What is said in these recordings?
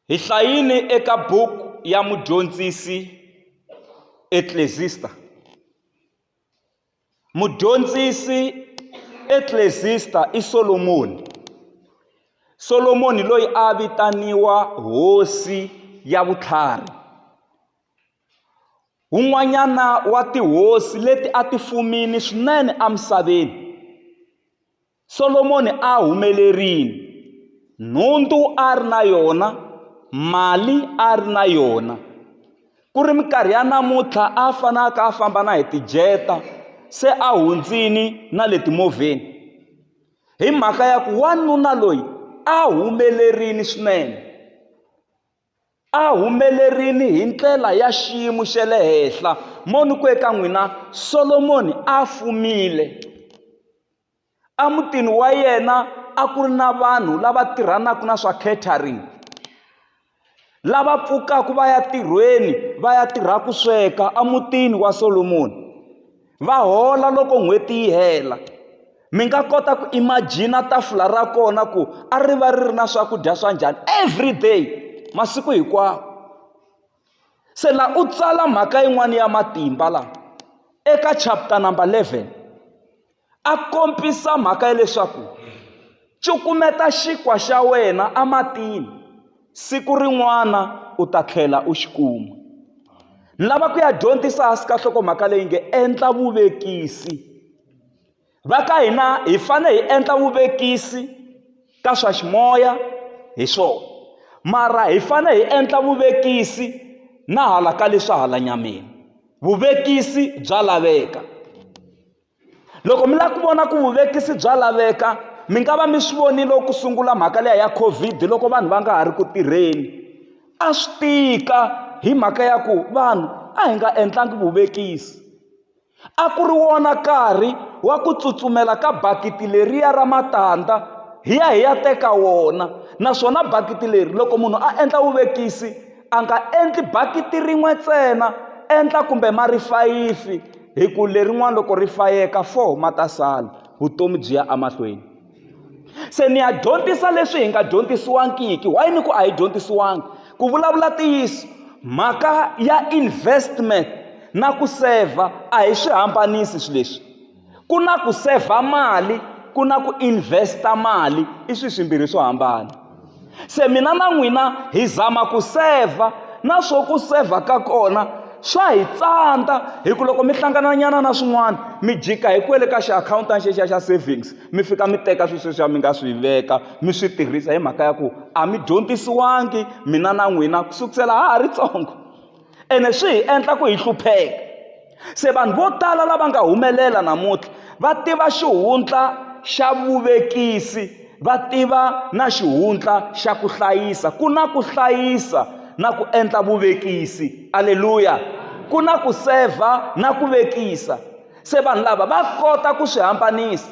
Hi hlayini eka buku ya mudyondzisi Eklezista. Mudyondzisi Eklezista i Solomoni. Solomoni loyi a vitaniwa hosi ya vutlhari. Wun'wanyana wa tihosi leti a ti fumile swinene emisaveni. Solomoni a humelerile, nhundzu a ri na yona, mali a ri na yona. Ku ri minkarhi ya namuntlha a fanaka a famba na hi tijeta se a hundzini na le timovheni hi mhaka ya ku wanuna loyi a humelerile swinene. A humelerile hi ndlela ya xiyimo xa le henhla mo ni ku eka n'wina Solomoni a fumile. Emutini wa yena a ku ri na vanhu lava tirhanaka na swa catering lava pfukaka va ya ntirhweni va ya tirha ku sweka emutini wa Solomoni va hola loko n'hweti yi hela mi nga kota ku imagine tafula ra kona ku a ri va ri ri na swakudya swa njhani everyday masiku hinkwawo se la u tsala mhaka yin'wana ya matimba la eka chapter number 11 a kombisa mhaka ya leswaku cukumeta xinkwa xa wena ematini siku rin'wana u ta tlhela u xi kuma ni lava ku ya dyondzisa hansi ka nhlokomhaka leyi nge endla vuvekisi va ka hina hi fanele hi endla vuvekisi ka swa ximoya hi swona mara hi fanele hi endla vuvekisi na hala ka leswa hala nyameni vuvekisi bya laveka Loko mi lava ku vona ku vuvekisi bya laveka mi nga va mi swi vonile ku sungula mhaka liya ya COVID loko vanhu va nga ha ri ku tirheni a swi tika hi mhaka ya ku vanhu a hi nga endlangi vuvekisi a ku ri wona nkarhi wa ku tsutsumela ka bakiti leriya ra matandza hi ya hi ya teka wona naswona bakiti leri loko munhu a endla vuvekisi a nga endli bakiti rin'we ntsena endla kumbe ma ri fayifi hi ku lerin'wana loko ri fayeka four ma ta sala vutomi byi ya emahlweni se ni ya dyondzisa leswi hi nga dyondzisiwangiki why ni ku a hi dyondzisiwangi ku vulavula ntiyiso mhaka ya investment na ku sevha a hi swi hambanisi swilo leswi ku na ku sevha mali ku na ku investa mali i swilo swimbirhi swo hambana se mina na n'wina hi zama ku sevha na swo ku sevha ka kona swa hi tsandza hi ku loko mi hlangananyana na swin'wana mi jika hi kwele ka xiakhawuntani xexiya xa savings mi fika mi teka swilo sweswiya mi nga swi veka mi swi tirhisa hi mhaka ya ku a mi dyondzisiwangi mina na n'wina ku sukusela ha ha ri tsongo ene swi hi endla ku hi hlupheka se vanhu vo tala lava nga humelela namuntlha va tiva xihundla xa vuvekisi va tiva na xihundla xa ku hlayisa ku na ku hlayisa na ku endla vuvekisi aleluya ku na ku sevha na ku vekisa se vanhu lava va kota ku swi hambanisa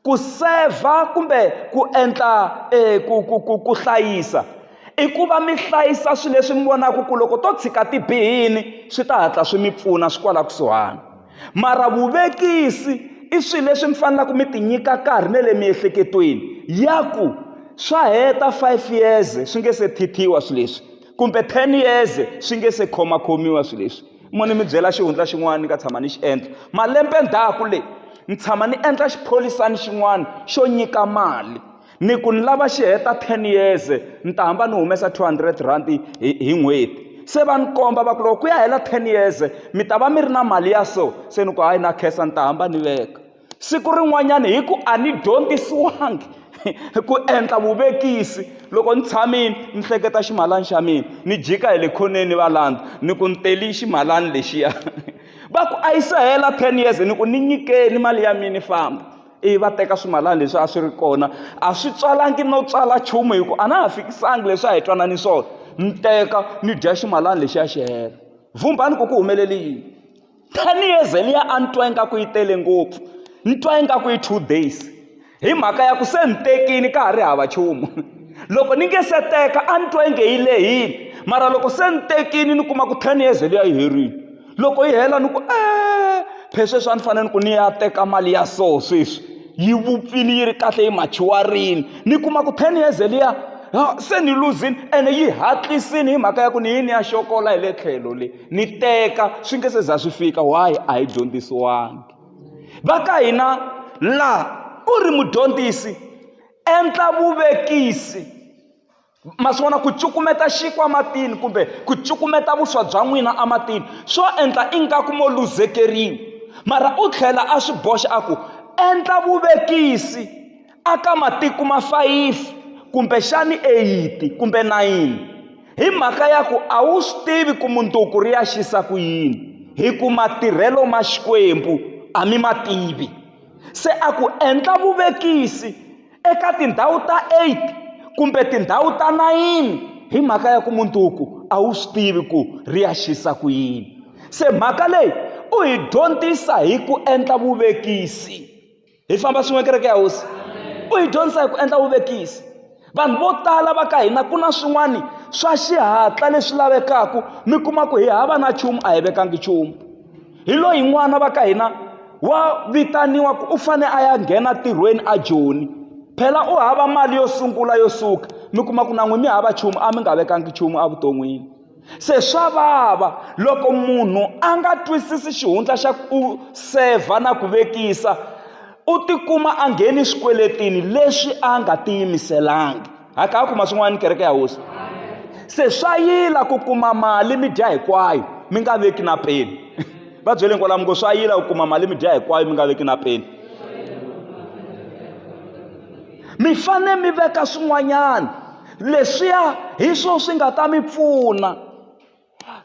Ku sevha kumbe ku endla ku ku ku ku hlayisa i ku va mi hlayisa swilo leswi mi vonaka ku loko to tshika ti bihile swi ta hatla swi mi pfuna swi kwala kusuhani mara vuvekisi i swilo leswi mi faneleke mi ti nyika nkarhi na le miehleketweni ya ku swa heta 5 years swi nge se thithiwa swilo leswi kumbe 10 years swi nge se khomakhomiwa swilo leswi mo ni mi byela xihundla xin'wana ni nga tshama ni xi endla malembe ndzhaku le ni tshama ni endla xipholisani xin'wana xo nyika mali ni ku ni lava xi heta 10 years ni ta hamba ni humesa 200 rand hi hi n'hweti se va ni komba va ku loko ku ya hela 10 years mi ta va mi ri na mali ya so se ni ku hayi na khensa ni ta hamba ni veka siku rin'wanyana hi ku a ni dyondzisiwangi ku endla vuvekisi loko ni tshamile ni hleketa ximalani xa mina ni jika hi le khoneni va landza ni ku ni teli ximalani lexiya va ku a yi se hela 10 years ni ku ni nyikeni mali ya mina ni famba ivi va teka swimalani leswi a swi ri kona a swi tswalangi no tswala nchumu hi ku a na ha fikisangi leswi a hi twanani swona ni teka ni dya ximalani lexiya xi hela vhumbani ku ku humelele yini 10 years liya a ni twa ingaku yi tele ngopfu ni twa ingaku yi 2 days hi mhaka ya ku se ni tekini ka ha ri hava nchumu loko ni nge se teka a ni twa inge yi lehile mara loko se ni tekini ni kuma ku 10 years liya yi herile loko yi hela ni ku e phe sweswi a ni fanele ni ku ni ya teka mali ya so sweswi yi vupfile yi ri kahle yi machiwarini ni kuma ku 10 years liya. Se ni luzini ene yi hatlisini hi mhaka ya ku ni yi ni ya xokola hi le tlhelo le ni teka swi nge se za swi fika. Why? A hi dyondzisiwangi. Va ka hina la u ri mudyondzisi endla vuvekisi. Ma swi vona ku cukumeta xinkwa matini kumbe ku cukumeta vuswa bya n'wina ematini swo endla ingaku mo luzekeriwa, mara u tlhela a swi boxa a ku endla vuvekisi aka matiko ma fayifi kumbexani eyiti kumbe nayini hi mhaka ya ku a wu swi tivi ku mundzuku ri ya xisa ku yini hi ku matirhelo ma Xikwembu a mi ma tivi. Se a ku endla vuvekisi eka tindhawu ta 8 kumbe tindhawu ta 9 hi mhaka ya ku mundzuku a wu swi tivi ku ri ya xisa ku yini. Se mhaka leyi u hi dyondzisa hi ku endla vuvekisi. Hi famba swin'we kereke ya Hosi. U hi dyondzisa hi ku endla vuvekisi. Vanhu vo tala va ka hina ku na swin'wana swa xihatla leswi lavekaka mi kuma ku hi hava na nchumu a hi vekangi nchumu. Hi loyi n'wana va ka hina wa vitaniwa ku u fane a ya nghena ntirhweni a Joni. Phela u hava mali yo sungula yo suka mi kuma ku na n'wi mi hava nchumu a mi nga vekangi nchumu evuton'wini. Se swa vava loko munhu a nga twisisi xihundla xa ku sevha na ku vekisa u tikuma a ngheni swikweletini leswi a nga tiyimiselangi. Ha kha ha kuma swin'wana kereke ya Hosi. Se swa yila ku kuma mali mi dya hinkwayo mi nga veki na peni. Va byeleni kwalaho mi ngo swa yila ku kuma mali mi dya hinkwayo mi nga veki na peni. Mi fane mi veka swin'wanyana leswiya hi swo swi nga ta mi pfuna.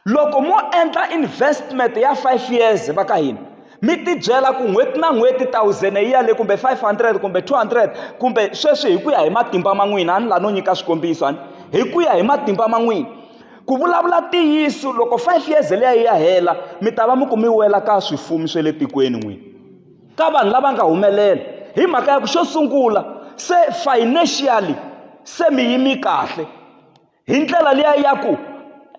Loko mo endla investment ya 5 years va ka hina mi tibyela ku n'hweti na n'hweti thousand yi ya le kumbe 500 kumbe 200 kumbe sweswi hi ku ya hi matimba ma n'wina a ni la no nyika swikombiso ani hi ku ya hi matimba ma n'wina ku vulavula ntiyiso loko 5 years leya yi ya hela mi ta va mi ku mi wela ka swifumi swa le tikweni n'wina ka vanhu lava nga humelela hi mhaka ya ku xo sungula se financially se mi yimi kahle hi ndlela liya ya ku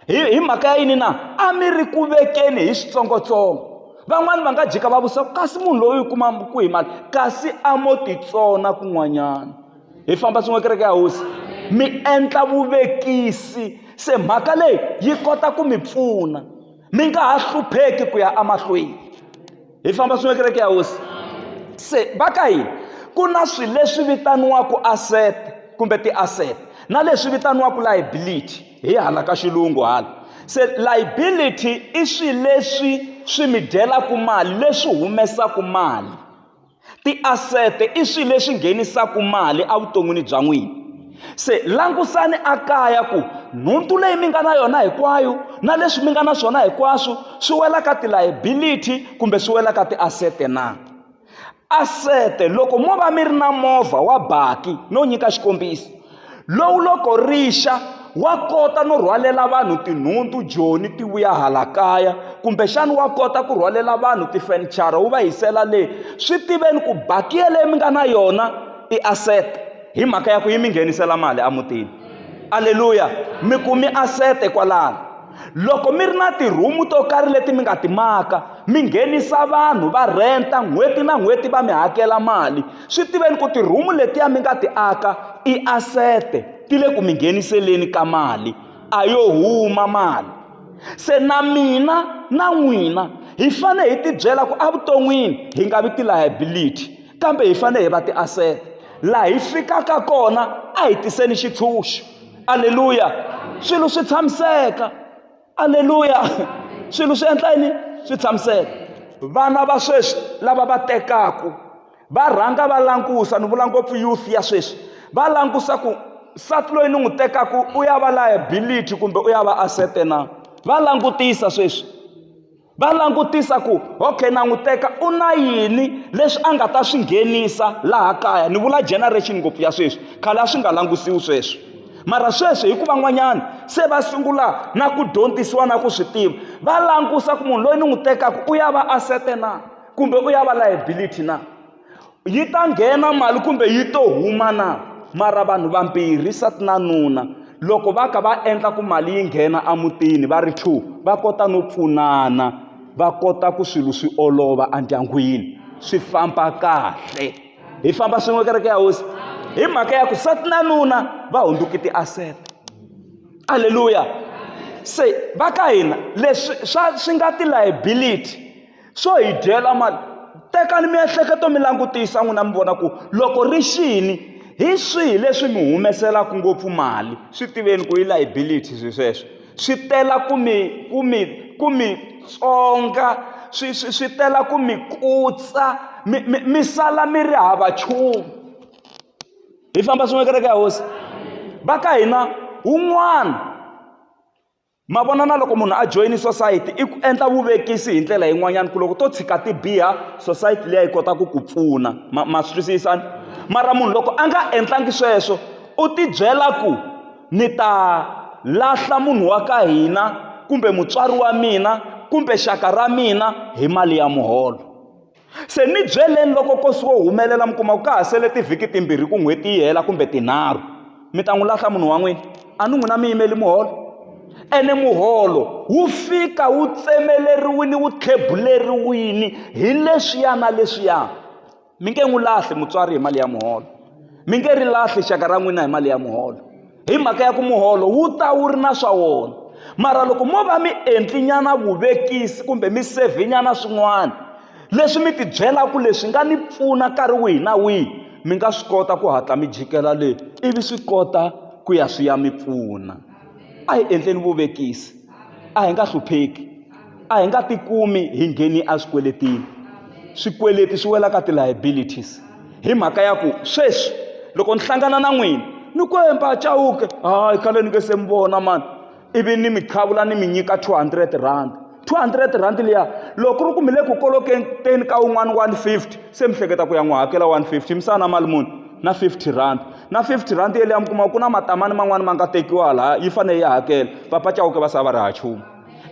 hi mhaka ya yini na a mi ri ku vekeni hi switsongotsongo van'wani va nga jika va vutisa kasi munhu loyi u kuma kwihi mali kasi a mo titsona kun'wanyana hi famba swin'we kereke ya hosi mi endla vuvekisi se mhaka leyi yi kota ku mi pfuna mi nga ha hlupheki ku ya emahlweni. Hi famba swin'we kereke ya Hosi. Se va ka hina ku na swilo leswi vitaniwaka asset kumbe ti-asset na leswi vitaniwaka liability hi hala ka xilungu hala. Se liability i swilo leswi swi mi dyelaka mali leswi humesaka mali. Tiasete i swilo leswi nghenisaka mali evuton'wini bya n'wina. Se langusani ekaya ku nhundzu leyi mi nga na yona hinkwayo na leswi mi nga na swona hinkwaswo swi wela ka ti-liability kumbe swi wela ka tiasete na. Asete loko mo va mi ri na movha wa baki no nyika xikombiso lowu loko ri xa wa kota no rhwalela vanhu tinhundzu Joni ti vuya hala kaya kumbexani wa kota ku rhwalela vanhu tifenichara wu va hisela le swi tiveni ku baki yeleyo mi nga na yona i asset hi mhaka ya ku yi mi nghenisela mali emutini aleluya mi kumi asete kwalano loko mi ri na tirhumu to karhi leti mi nga ti maka mi nghenisa vanhu va renta n'hweti na n'hweti va mi hakela mali swi tiveni ku tirhumu letiya mi nga ti aka i asete ti le ku mi ngheniseleni ka mali a yo huma mali se na mina na n'wina hi fanele hi tibyela ku evuton'wini hi nga vi ti-liability kambe hi fanele hi va ti-asset laha hi fikaka kona a hi tiseni xitshunxo aleluya swilo swi tshamiseka aleluya swilo swi endla yini swi tshamiseka vana va sweswi lava va tekaku va rhanga va langusa ni vula ngopfu youth ya sweswi va langusa ku nsati loyi ni n'wi tekaku u ya va liability kumbe u ya va asset na va langutisa sweswi va langutisa ku okay na n'wi teka u na yini leswi a nga ta swi nghenisa laha kaya ni vula generation ngopfu ya sweswi khale a swi nga langutisiwi sweswo mara sweswi hikuva n'wanyana se va sungula na ku dyondzisiwa na ku swi tiva va langusa ku munhu loyi ni n'wi tekaka u ya va asete na kumbe u ya va liability na yi ta nghena mali kumbe yi to huma na mara vanhu vambirhi nsati na nuna loko va ka va endla ku mali yi nghena emutini va ri two va kota no pfunana va kota ku swilo swi olova endyangwini swi famba kahle hi famba swin'we kereke ya hosi. Hi mhaka ya ku sati na nuna va hundzuki ti-asset. Aleluya. Se va ka hina leswi swa swi nga ti-liability swo hi dyela mali. Tekani miehleketo mi langutisa n'wina mi vona ku loko ri xini hi swihi leswi mi humeselaka ngopfu mali, swi tiveni ku i liability swilo sweswo. Swi tela ku mi ku mi ku mi tsonga, swi swi swi tela ku mi kutsa mi mi mi sala mi ri hava nchumu. Hi famba swin'we kereke ya hosi? Va ka hina wun'wana ma vona na loko munhu a joyini society i ku endla vuvekisi hi ndlela yin'wanyana ku loko to tshika ti biha society liya yi kota ku ku pfuna ma ma swi twisisa mara munhu loko a nga endlangi sweswo u tibyela ku ni ta lahla munhu wa ka hina kumbe mutswari wa mina kumbe xaka ra mina hi mali ya muholo. Se ni byeleni loko nkosi wo humelela mi kuma ku ka ha sele tivhiki timbirhi ku n'hweti yi hela kumbe tinharhu mi ta n'wi lahla munhu wa n'wina a ni n'wina mi yimeli muholo ene muholo wu fika wu tsemeleriwini wu tlhebuleriwini hi leswiya na leswiya mi nge n'wi lahli mutswari hi mali ya muholo mi nge ri lahli xaka ra n'wina hi mali ya muholo hi mhaka ya ku muholo wu ta wu ri na swa wona mara loko mo va mi endlinyana vuvekisi kumbe mi sevhinyana swin'wana leswi mi tibyelaka leswi nga ni pfuna nkarhi wihi na wihi mi nga swi kota ku hatla mi jikela le ivi swi kota ku ya swi ya mi pfuna a hi endleni vuvekisi a hi nga hlupheki a hi nga tikumi hi ngheni eswikweletini swikweleti swi wela ka ti-liabilities hi mhaka ya ku sweswi loko ni hlangana na n'wina ni ku emba chauke hayi khale ni nge se mi vona mani ivi ni mi qhavula ni mi nyika 200 rand 200 rand liya loko ku ri ku mi le ku koloketeni ka wun'wana 150 se mi hleketa ku ya n'wi hakela 150 mi sala na mali muni na 50 rand na 50 rand yeliya mi kuma ku na matamani man'wani ma nga tekiwa laha yi fanele yi hakela papa chauke va sala va ri ha nchumu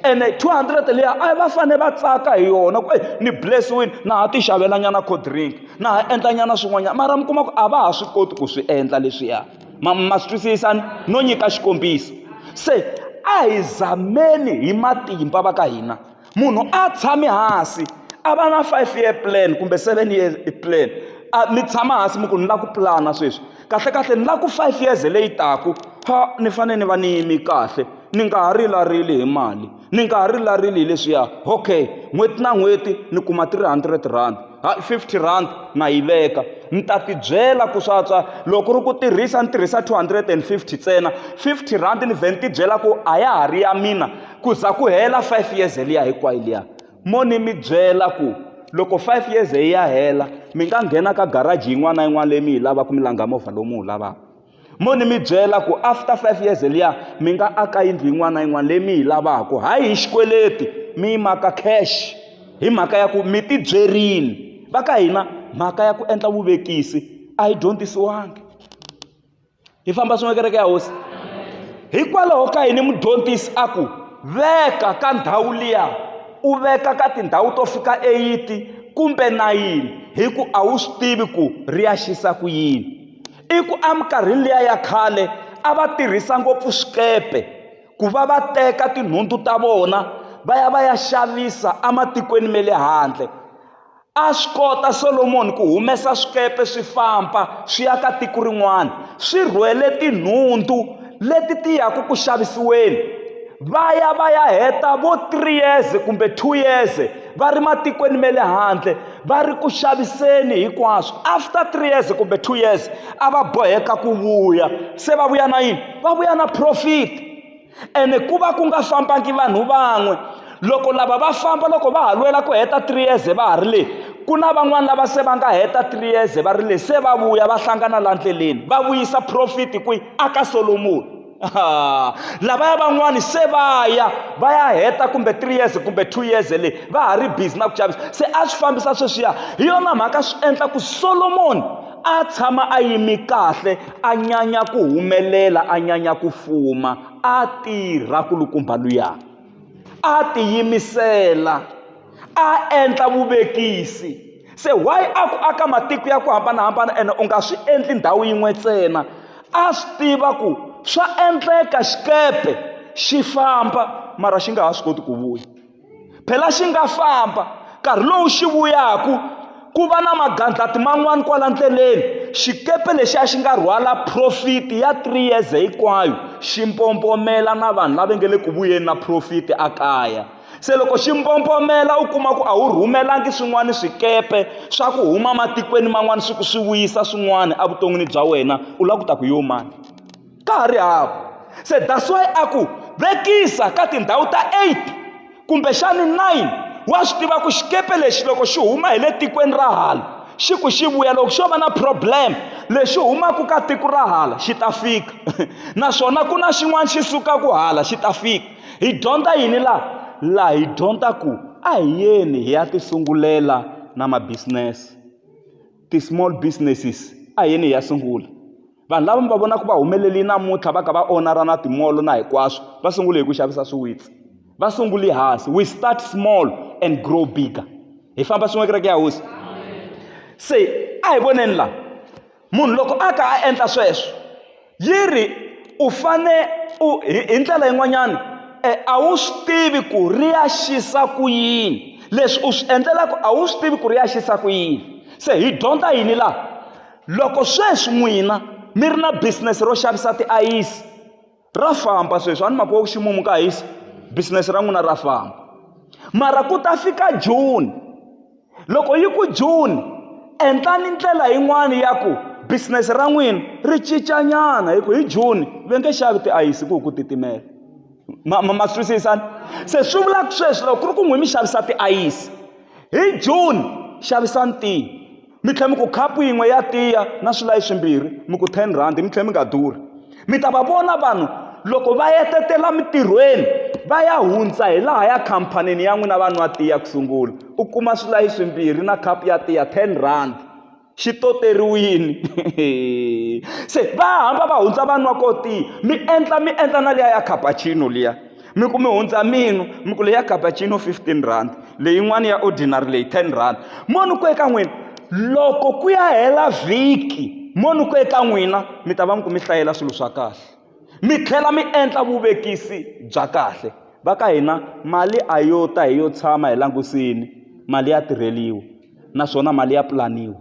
ene 200 liya a va fanele va tsaka hi yona ku ni blessiwini na ha ti xavela nyana cold drink na ha endla nyana swin'wanyana mara mi kuma ku a va ha swi koti ku swi endla leswiya ma ma swi twisisa no nyika xikombiso se a hi zameni hi matimba va ka hina munhu a tshami hansi a va na 5 year plan kumbe 7 year plan a mi tshama hansi mi ku ni lava ku pulana sweswi kahlekahle ni lava ku 5 years leyi taku ha ni fanele ni va ni yimi kahle ni nga ha rilarili hi mali ni nga ha rilarili hi leswiya okay n'hweti na n'hweti ni kuma 300 rand ha 50 rand na yi veka ni ta tibyela ku swatswa loko ri ku tirhisa ni tirhisa 250 ntsena 50 rand ni vhe ni tibyela ku a ya ha ri ya mina ku za ku hela 5 years liya hinkwayo liya mo ni mi byela ku loko 5 years yi ya hela mi nga nghena ka garaji yin'wana na yin'wana leyi mi yi lavaka mi langha movha lowu mi wu lavaka mo ni mi byela ku after 5 years liya mi nga aka yindlu yin'wana na yin'wana leyi mi yi lavaka hayi hi xikweleti mi yi maka cash hi mhaka ya ku mi tibyerini va ka hina mhaka ya ku endla vuvekisi a yi dyondzisiwangi hi famba swin'we kereke ya hosi hikwalaho ka yini mudyondzisi a ku veka ka ndhawu liya u veka ka tindhawu to fika 8 kumbe 9 hi ku a wu swi tivi ku ri ya xisa ku yini i ku eminkarhini liya ya khale a va tirhisa ngopfu swikepe ku va va teka tinhundzu ta vona va ya va ya xavisa ematikweni ma le handle a swi kota Solomoni ku humesa swikepe swi famba swi ya ka tiko rin'wana swi rhwele tinhundzu leti ti yaka ku xavisiweni va ya va ya heta vo 3 years kumbe 2 years va ri matikweni ma le handle va ri ku xaviseni hinkwaswo after 3 years kumbe 2 years a va boheka ku vuya se va vuya na yini va vuya na profit ene ku va ku nga fambangi vanhu van'we loko lava va famba loko va ha lwela ku heta 3 years va ha ri le ku na van'wani lava se va nga heta 3 years va ri le se va vuya va hlangana la ndleleni va vuyisa profit kwihi aka Solomoni lavaya van'wani se va ya va ya heta kumbe 3 years kumbe 2 years le va ha ri busy na ku xavisa se a swi fambisa sweswiya hi yona mhaka swi endla ku Solomoni a tshama a yimi kahle a nyanya ku humelela a nyanya ku fuma a tirha kulukumba luya a tiyimisela a endla vuvekisi se why a ku aka matiko ya ku hambanahambana ene u nga swi endli ndhawu yin'we ntsena a swi tiva ku swa endleka xikepe xi famba mara xi nga ha swi koti ku vuya phela xi nga famba nkarhi lowu xi vuyaku Ku va na magandlati man'wana kwala ndleleni, xikepe lexiya xi nga rhwala profit ya 3 years hinkwayo xi mbombomela na vanhu lava nge le ku vuyeni na profit ekaya. Se loko xi mbombomela u kuma ku a wu rhumelangi swin'wana swikepe swa ku huma matikweni man'wana swi ku swi vuyisa swin'wana evuton'wini bya wena, u lava ku ta ku yo mani? Ka ha ri hava. Se that's why a ku vekisa ka tindhawu ta 8 kumbexani 9 wa swi tiva ku xikepe lexi loko xi huma hi le tikweni ra hala xi ku xi vuya loko xo va na problem lexi humaka ka tiko ra hala xi ta fika naswona ku na xin'wana xi sukaka hala xi ta fika hi dyondza yini laha laha hi dyondza ku a hi yeni hi ya tisungulela na ma-business ti-small businesses a hi yeni hi ya sungula Vanhu lava mi va vonaka va humelele namuntlha va ka va onara na timolo na hinkwaswo va sungule hi ku xavisa swiwitsi va sungule hansi we start small and grow bigger hi famba swin'we kereke ya hosi se a hi voneni laha munhu loko a ka a endla sweswo yi ri u fane u hi ndlela yin'wanyana a wu swi tivi ku ri ya xisa ku yini leswi u swi endlelaka a wu swi tivi ku ri ya xisa ku yini se hi dyondza yini laha Loko sweswi n'wina mi ri na business ro xavisa tiayisi ra famba sweswi a ni mhaka wa ku ximumu ka hisa business ra n'wina ra famba mara ku ta fika June loko yi ku June endlani ndlela yin'wani ya ku business ra n'wina ri cincanyana hi ku hi June va nge xavi tiayisi ku ku titimela ma ma ma swi twisisa se swi vula sweswi loko ku ri ku n'wina mi xavisa tiayisi hi June xavisani tiyi. Mi tlhela mi ku khapu yin'we ya tiya na swilayi swimbirhi mi ku 10 rhandi mi tlhela mi nga durhi. Mi ta va vona vanhu loko va etetela mintirhweni va ya hundza hi laha ya khamphanini ya n'wina va nwa tiya ku sungula u kuma swilayi swimbirhi na khapu ya tiya 10 rhandi xi toteriwini se va hamba va hundza va nwa ko tiya mi endla mi endla na liya ya cappuccino liya mi ku mi hundza mino mi ku leyi ya cappuccino 15 rand leyin'wana ya ordinary leyi 10 rand mo ni ku eka n'wina loko ku ya hela vhiki mo ni ku eka n'wina mi ta va mi ku mi hlayela swilo swa kahle mi tlhela mi endla vuvekisi bya kahle va ka hina mali a yo ta hi yo tshama hi langusini mali ya tirheliwa naswona mali ya pulaniwa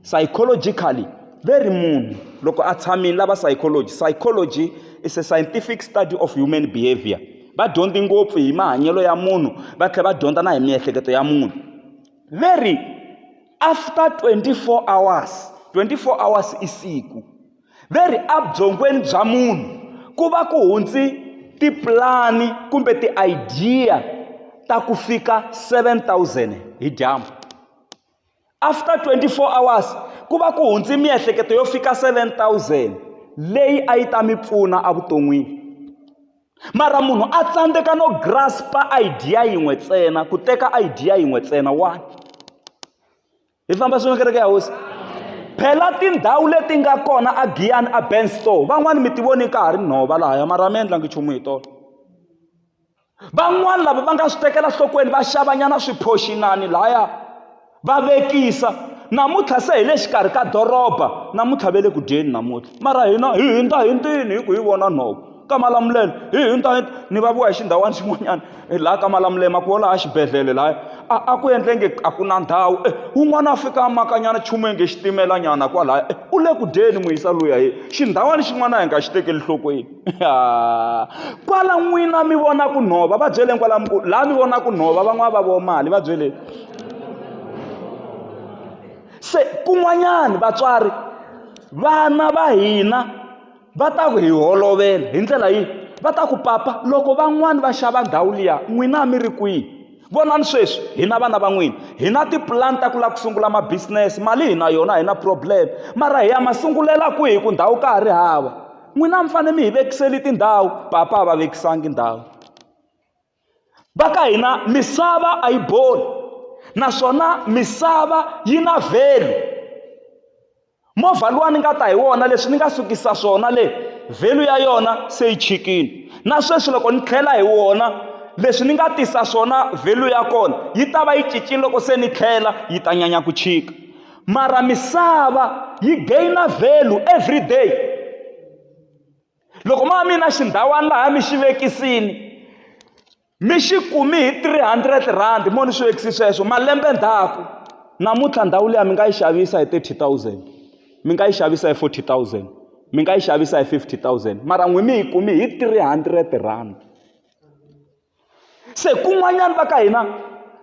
Psychologically ve ri munhu loko a tshamile lava psychology psychology is a scientific study of human behavior va dyondzi ngopfu hi mahanyelo ya munhu va tlhela va dyondza na hi miehleketo ya munhu ve ri after 24 hours 24 hours i siku ve ri ebyongweni bya munhu ku va ku hundzi tipulani kumbe ti-idea ta ku fika 7000 hi dyambu After 24 hours ku va ku hundze miehleketo yo fika 7000 leyi a yi ta mi pfuna evuton'wini mara munhu a tsandzeka no graspa idea yin'we ntsena ku teka idea yin'we ntsena one hi famba swin'we kereke ya hosi phela tindhawu leti nga kona a giyani a ben store van'wani mi ti voni ka ha ri nhova lahaya mara mi endlangi nchumu hi tona Van'wana lava va nga swi tekela nhlokweni va xavanyana swiphoxinani laya va vekisa namuntlha se hi le xikarhi ka doroba namuntlha ve le ku dyeni namuntlha mara hina hi hundza hi ndini hi ku hi vona nhova ka malamulele hi hundza hi ni va vuwa hi xindhawani xin'wanyana laha ka malamulele makuwa laha xibedhlele lahaya a a ku endle nge a ku na ndhawu e wun'wana a fika a makanyana nchumu nge xitimelanyana kwalaya e u le ku dyeni muyisa luya hi xindhawani xin'wana hi nga xi tekeli nhlokweni kwala n'wina mi vona ku nhova va byeleni kwala mi ku laha mi vona ku nhova van'wana va vo mali va byeleni se kun'wanyani vatswari vana va hina va ta ku hi holovela hi ndlela yihi va ta ku papa loko van'wani va xava ndhawu liya n'wina mi ri kwihi vonani sweswi hina vana va n'wina hi na tipulani ta ku lava ku sungula ma-business mali hi na yona hi na problem mara hi ya ma sungulela kwihi ku ndhawu ka ha ri hava n'wina mi fanele mi hi vekiseli tindhawu papa a va vekisangi ndhawu va ka hina misava a yi boli naswona misava yi na value movha luwa ni nga ta hi wona leswi ni nga sukisa swona le value ya yona se yi chikile na sweswi loko ni tlhela hi wona leswi ni nga tisa swona value ya kona yi ta va yi cincile loko se ni tlhela yi ta nyanya ku chika mara misava yi gain-a value every day loko ma mi na xindhawani laha mi xi vekisini mi xi kumi hi 300 rand mo ni swi vekisi sweswo malembe ndzhaku. Namuntlha ndhawu liya mi nga yi xavisa hi 30 000, mi nga yi xavisa hi 40 000, mi nga yi xavisa hi 50 000, mara n'wi mi yi kumi hi R300. Se kun'wanyana va ka hina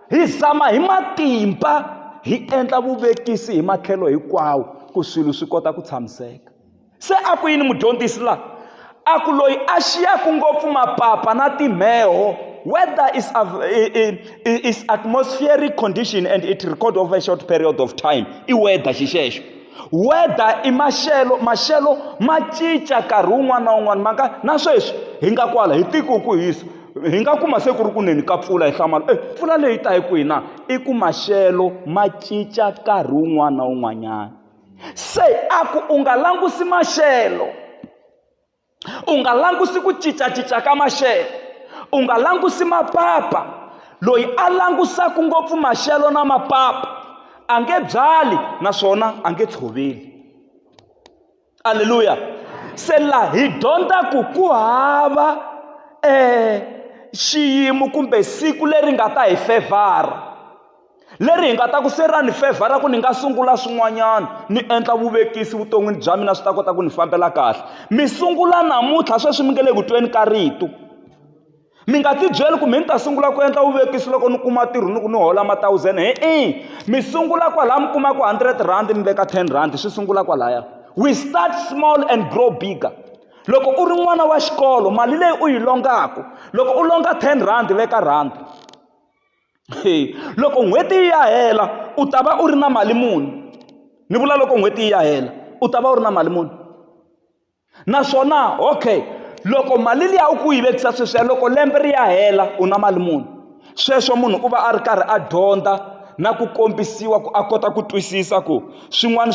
hi zama hi matimba, hi endla vuvekisi hi matlhelo hinkwawo ku swilo swi kota ku tshamiseka. Se a ku yini mudyondzisi la? A ku loyi a xiyaku ngopfu mapapa na timheho. Weather is atmospheric condition and it record over a short period of time. I weather xixexo. Weather i maxelo. Maxelo ma cinca nkarhi wun'wana na wun'wana. Ma nga na sweswi hi nga kwala hi tiko ku hisa, hi nga kuma se ku ri kuneni ka mpfula, hi hlamala, e mpfula leyi ta hi kwihi na? I ku maxelo ma cinca nkarhi wun'wana na wun'wanyana. Se a ku u nga langusi maxelo, u nga langusi ku cincacinca ka maxelo, u nga langusi mapapa. Loyi a langusaka ngopfu maxelo na mapapa a nge byali naswona a nge tshoveli. Aleluya. Se la hi dyondza ku ku hava xiyimo kumbe siku leri nga ta hi fevhara, leri hi nga ta ku se ra ni fevhara ku ni nga sungula swin'wanyana, ni endla vuvekisi vuton'wini bya mina, swi ta kota ku ni fambela kahle. Mi sungula namuntlha sweswi mi nge le ku tweni ka rito. Mi nga tibyeli ku mi ni ta sungula ku endla vuvekisi loko ni kuma ntirho, ni ku ni hola ma thousand. He-e, mi sungula kwalaya mi kumaka R100, mi veka R10, swi sungula kwalaya. We start small and grow bigger. Loko u ri n'wana wa xikolo, mali leyi u yi longaku, loko u longa R10, veka rhandi. Loko n'hweti yi ya hela u ta va u ri na mali muni? Ni vula loko n'hweti yi ya hela u ta va u ri na mali muni? Naswona okay, loko mali liya u ku yi vekisa sweswiya, loko lembe ri ya hela u na mali muni? Sweswo munhu u va a ri karhi a dyondza na ku kombisiwa ku a kota ku twisisa ku swin'wana.